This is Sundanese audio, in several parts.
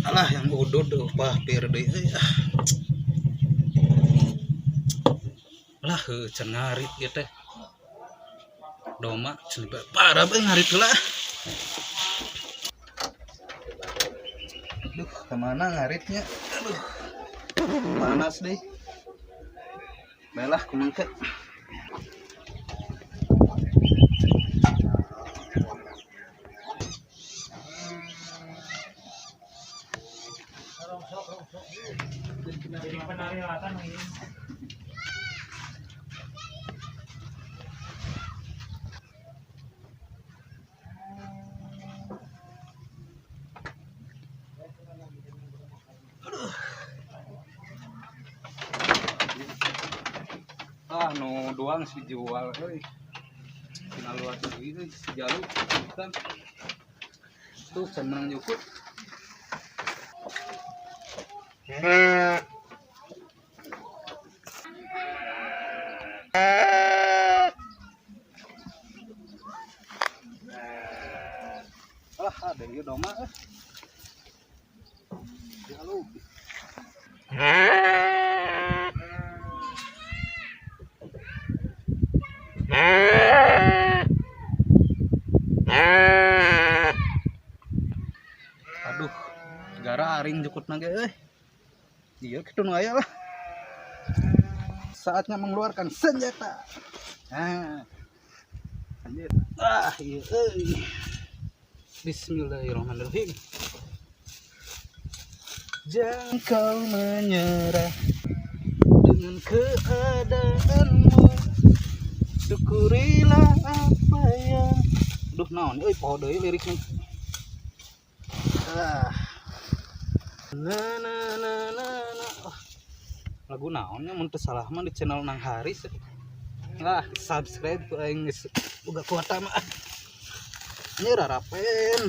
Alah yang udud upah pir deui euy ah. Lah heuh can ngarit ieu teh. Doma can parah bae ngarit heula. Duh, kemana ngaritnya? Aduh. Panas deh. Baiklah, kumangke. Ah, nu doang sih dijual euy. Tinggal luar deui euy, si jalu kan. Tuh can menang jukut. Alah, ada ieu doma eh. Jalu. Aduh, gara aring jukut nage euy. Ieu kitu nu aya lah. Saatnya mengeluarkan senjata. Nah. Anjir. Ah, ieu euy. Bismillahirrahmanirrahim. Jangan kau menyerah dengan keadaanmu. Syukurilah apa yang. Duh naon euy poho deui liriknya. Ah. Na na na na na. Oh, lagu naonnya mun teu salah mah di channel Nang Haris. Lah, subscribe ku aing geus boga kuota mah. Ini rarapen.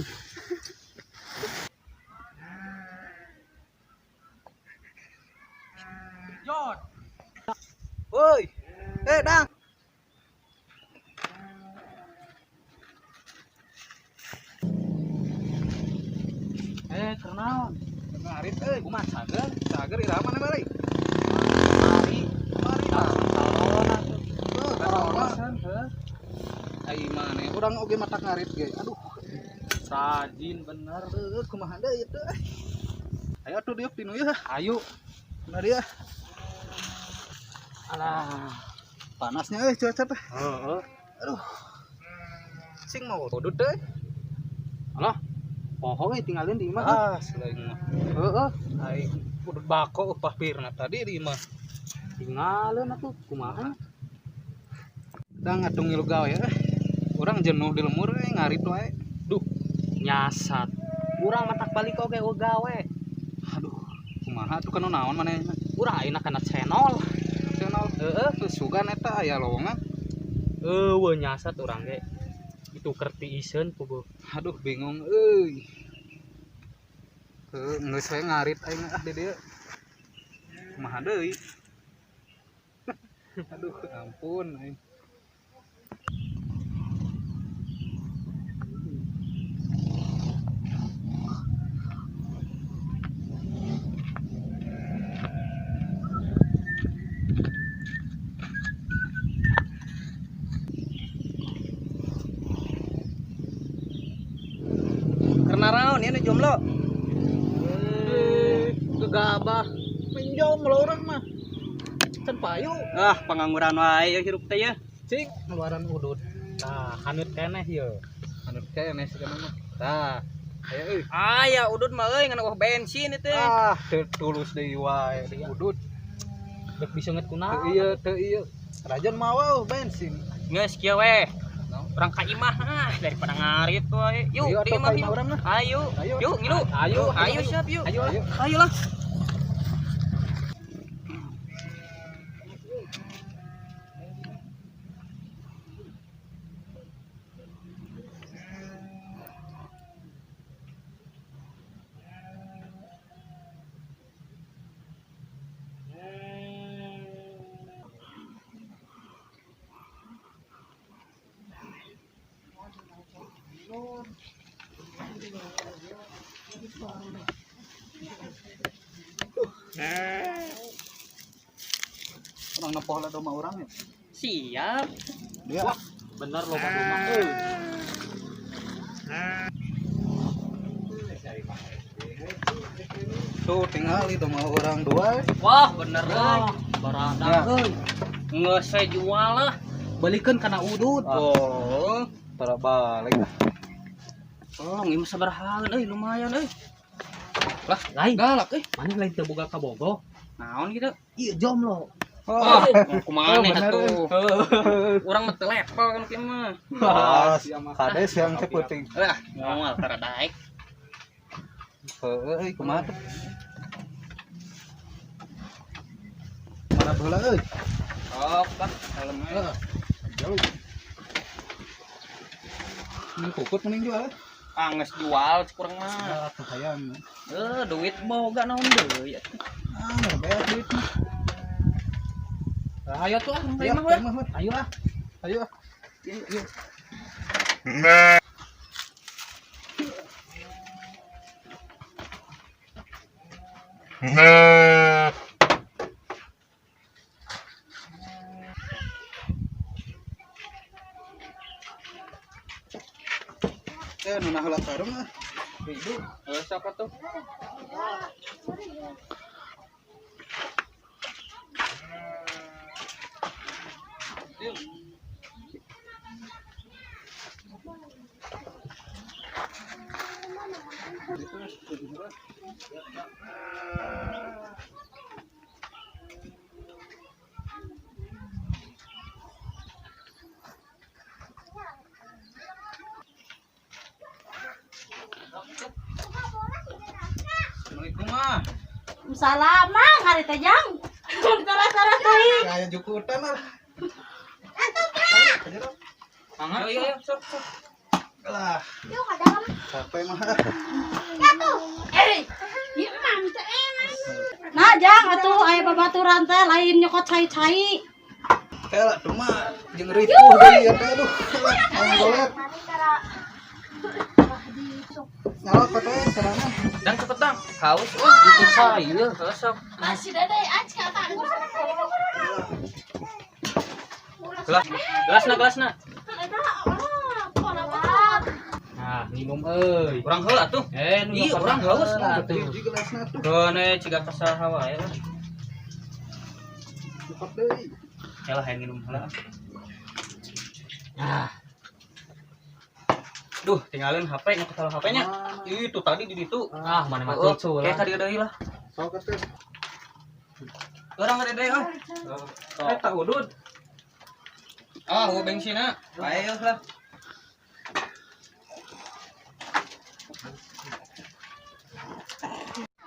Jon. Woi. Eh, Dang. Eh, kenaon? Ngarit euy. Kumaha cager? Cager iraha mana balik? Mari, Mari lah. salon atuh. Heuh, corona. Heuh. Ai maneh urang oge mata ngarit ge. Aduh, Rajin bener. heuh kumaha deui ieu teh. Ayo atuh diuk dinu ieu. Ayo. Bener ya. Alah. Panasnya euy cuaca teh. Heeh. Aduh. Sing mau udut teh. Alah. Poho we tinggalin di imah. Ah, selain mah. Heeh. Aing udut bako upah pirna tadi di imah. Tinggalin atuh kumaha? Dang atuh ngilu gawe eh. Urang jenuh di lemur eh ngarit wae. Duh, nyasat. Urang matak balik oge eueuh gawe. Aduh, kumaha tuh kanu naon maneh? Urang ayeuna kana channel. Channel Heeh. tuh sugan eta aya lowongan. Eueuh nyasat urang ge. Itu kerti iseun puguh. Aduh, bingung euy. Heuh, geus we ngarit aing ah di dieu. Kumaha deui? Aduh, ampun aing. Karena raon ieu jomblo. Eh, gegabah. Pinjam lo orang mah. Can payu. Ah, pengangguran wae ieu hirup teh ya. Cing, ngeluaran udut. Tah, haneut keneh ieu. Haneut keneh sih mah. Tah, aya euy. Aya udut mah euy ngan eueuh bensin itu. Ah, teu tulus deui wae udut. Dek diseungeut Teu kunaon. ieu, teu ieu. Rajan mawa bensin. Geus kieu we. Urang ka imah ah daripada ngarit wae. Yuk, Ayo, di atuh imah ka imah yuk. urang lah. Ayo. Ayo. Yuk, ngilu. Ayo, Ayo siap yuk. Ayo. Ayo lah. Orang nempoh lah domba urang ya. Siap. Dia. Wah, bener loba domba euy. Tuh tinggal domba urang dua. Wah, bener euy. Baradak euy. Geus saya jual lah. Balikeun kana udud. Oh, tara balik. Oh, ieu mah sabaraha euy, lumayan euy. Lah, Lain. galak euy. Mana lain teu boga kabogoh? Naon gitu? Iya jomblo. Oh, kumaha Oh, nih bener, atuh. Urang mah teu level kan kieu mah. Wah, kades yang ceputing. Lah, moal tara daek. Heeh, euy kumaha tuh? Mana heula euy? Sok lah, kalem aja. Heeh. Jauh. Ini kukut mending jual. Ah, geus jual cik urang mah. Ah, tuh hayang. Duit boga naon deui atuh. Ah, beak duit mah. Ayo tuh ah, Ya, mah we. mah. Ayo ah. Ayo ah. Yuk, yuk. Eh, nu naheula karung ah. Ibu, sok atuh. Assalamualaikum mah. Salam mang hari teh jang. Tara-tara teuing. Kayak jukutan lah. Mangga, ayo ayo sok sok. Lah, Yuk ka dalam. capek mah. Eh, ieu mah teh enak. Nah, jang atuh aya babaturan teh lain nyokot cai-cai. Teh lah tuh mah jeung ripuh deui ya teh aduh. Aing golet. Nyalot teh sorangan. Dang cepet dang. Haus euy, itu cai euy, sok. Masih dede aja kata. Gelas, gelasna gelasna. Nah, minum euy. Urang heula atuh. Eh, nu Ih, urang haus lah atuh. Hiji gelasna tuh. Keun ciga kasaha wae lah. Nyokot deui. Ya lah hayang minum heula. Nah, Duh, tinggalin HP nya ketal HP-nya. Itu tadi di ditu. ah mana mah Heeh, cucu kayak lah. ka dieu deui lah. Sok atuh. Urang ada deui ah. Eta udud. Ah, gua bensinna. Bae lah.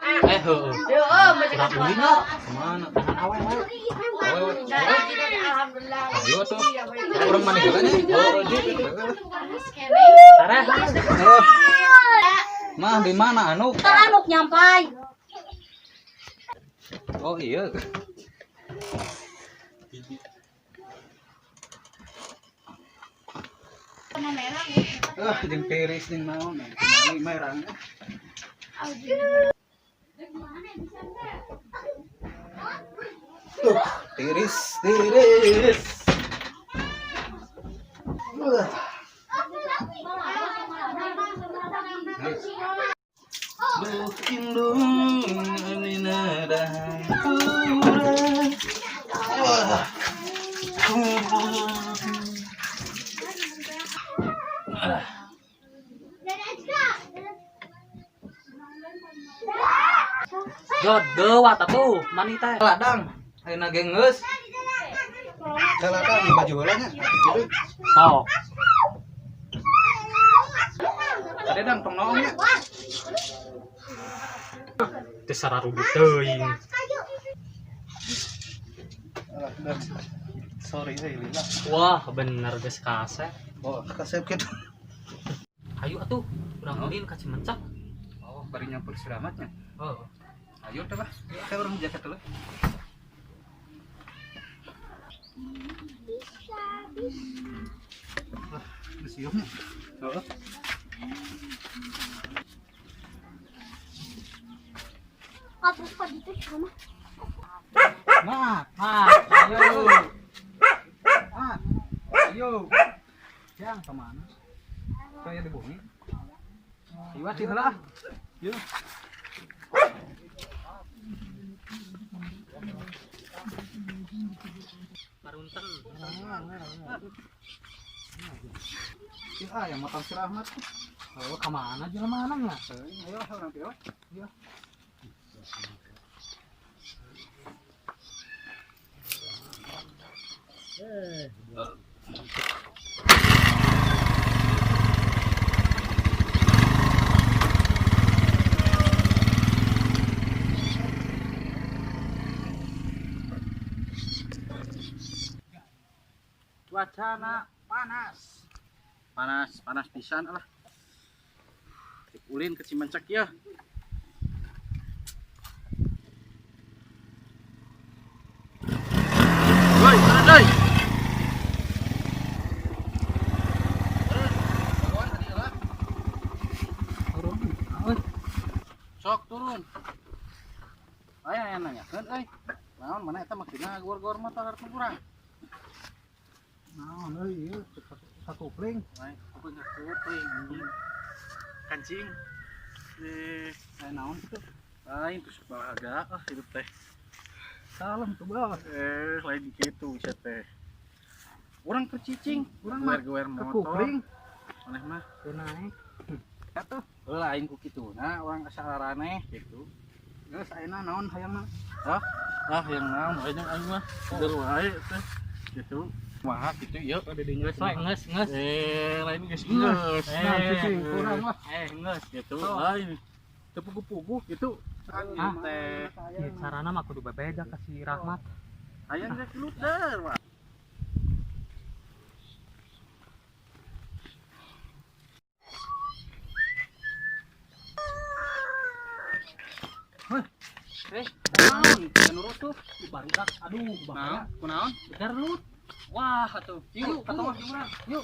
Eh, heueuh. Heeh, Urang ulin lah. Kemana? Tangan awe we. Awe, Alhamdulillah. Ayo tuh. Urang mana heula nya? Oh, Tara. Eh, Mah di mana anu? Taranuk nyampai. Oh iya. Ah, jeung tiris jeung naon? Ini merang. Tuh, tiris, tiris. Wah. Duh indung amina dahampura. Wah. Jod dewat atuh, mani teh. Ladang, ayeuna ge geus. Ladang baju heula nya. Gitu. Sok. Ade dang tong naon nya. Teu sararubut teuing. Alah, dah. Sorry euy lila. Wah, bener geus kasep. Oh, kasep kitu. Ayo atuh, urang ulin ka Cimencak. Oh, bari nyampur selamatnya. Heeh. Ayo teh lah. Saya orang jaket dulu. Wah, geus ieu nya. Heeh. Atuh ka ditu sama. Nah, ayo. Ah, ayo. Jang kemana? Saya di bumi. Ayo atuh heula ah. Yuk. Marunten. Ah, yang motor si Rahmat. Oh, ka mana jelema nya? Ayo, orang pieu. Iya. Cuacana panas. Panas, panas pisan lah. Cek ulin ke Cimencek ya. Woi, turun doi. Sok turun. Aya aya nanyakeun euy. Naon mana eta makina gor-gor motor hareup urang. Naon euy ieu sakupling. Lain kuping kuping. Kancing. Aya naon kitu? Lain tusuk bahagia ah hidup teh. Salam tuh bos. Lain gitu bisa teh. Urang keur cicing, Urang mah gewer motor. Kekupling. Maneh mah. Teu naek. Atuh, Lain ku kituna, urang asa araneh gitu. Geus ayeuna naon hayangna? Ah, yang naon hayang aing mah. Seger wae teh. Gitu. Kumaha kitu ieu? Geus we, geus, geus. Lain geus geus. Nah, cicing kurang lah. Geus. Gitu. Lain. Teu puguh-puguh gitu. Ah. Teh. Ieu carana mah kudu bebeja ka si Rahmat. Hayang geus luter, Pak. Naon? Jangan tuh. Barudak, aduh, Naon? Kunaon? Garut. Wah, atuh. Yuk, ka tengah jeung urang. Yuk.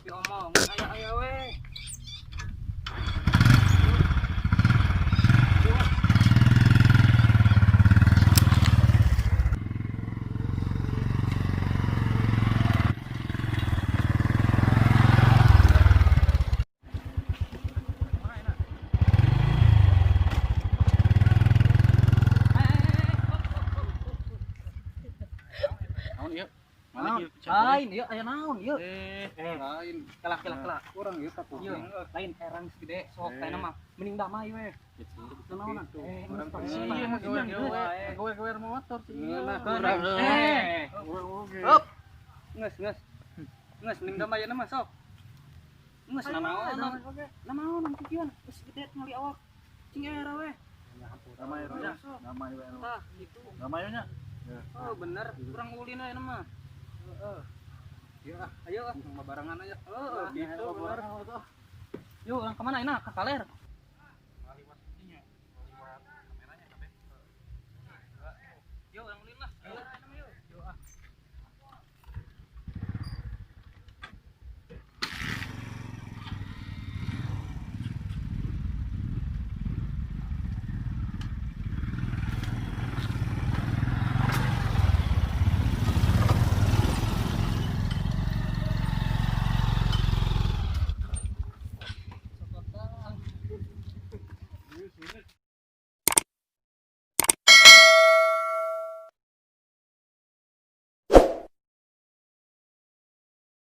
Diomong, aya-aya we. Naon ieu? Mana ieu? Lain, ieu aya naon ieu? Lain. Kalah kalah kalah. Kurang ieu Ieu kakupling. lain herang segede sok teh mah mending damai we. Gitu. Naon atuh? Urang teh. Iya, gewer-gewer motor sih. Ngeunah Kurang. kurang. Hop. Geus, geus. Geus mending damai mah sok. Geus nanaon. Nanaon kieu geus gede ngali awak. Cing era we. Damai nya. Damai we. Tah gitu. Damai nya. Oh bener, kurang ulin aja mah. Heeh. Ieu ah, Ayo ah. mah barengan aja. Heeh, gitu bener. Yuk, orang kemana enak? Ke kaler. Yuk, orang ulin.